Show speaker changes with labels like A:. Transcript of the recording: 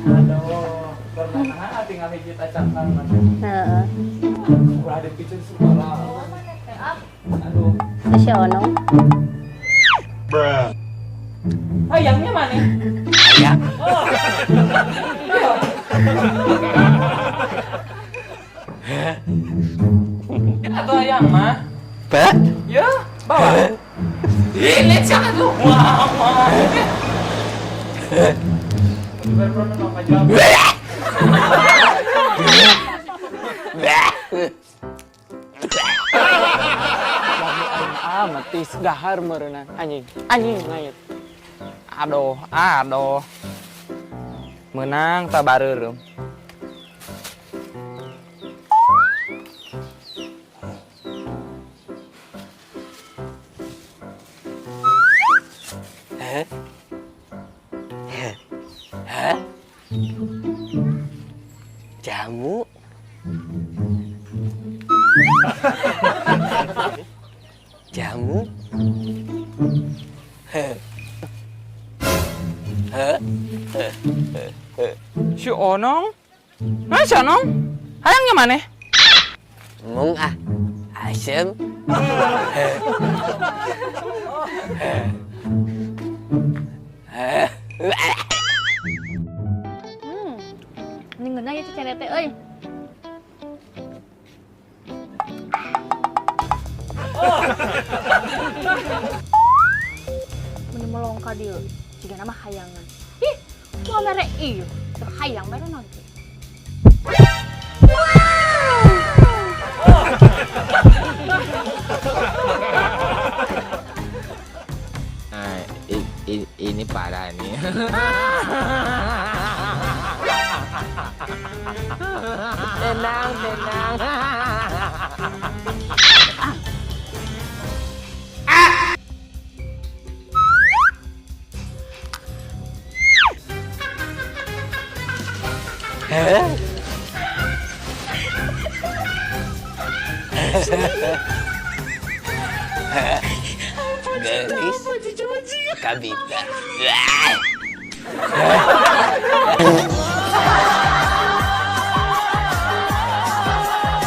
A: Aduh, pernah tinggal hiji cangkang mah.
B: Heeh.
A: Ulah dipicen sekolah. Aduh,
B: Si Onong.
A: Hayangnya mana? Hayang. Oh. Iya. Atau hayang mah?
C: Ba?
A: Ya, bawa. Ih, lihat siapa tuh? Wah, wah.
D: Ah, metis gahar meureunan anjing. Anjing ngayet.
A: Aduh, aduh. Menang tak bareureum.
C: Hah? Jamu? Jamu? Heh. Heh.
A: Si Onong? Mana si Onong? Hayangnya mana?
C: Mung ah. Asem. Heh.
B: Hmm. Ini ngeunah ya cecere teh euy. Meni melong ka dieu. Jigana mah hayangan. Ih, moal mere ieu. Teu hayang mere naon teh.
C: Nah, ini parah nih. Tenang, tenang. Heh? Gelis. Kabita. Wah.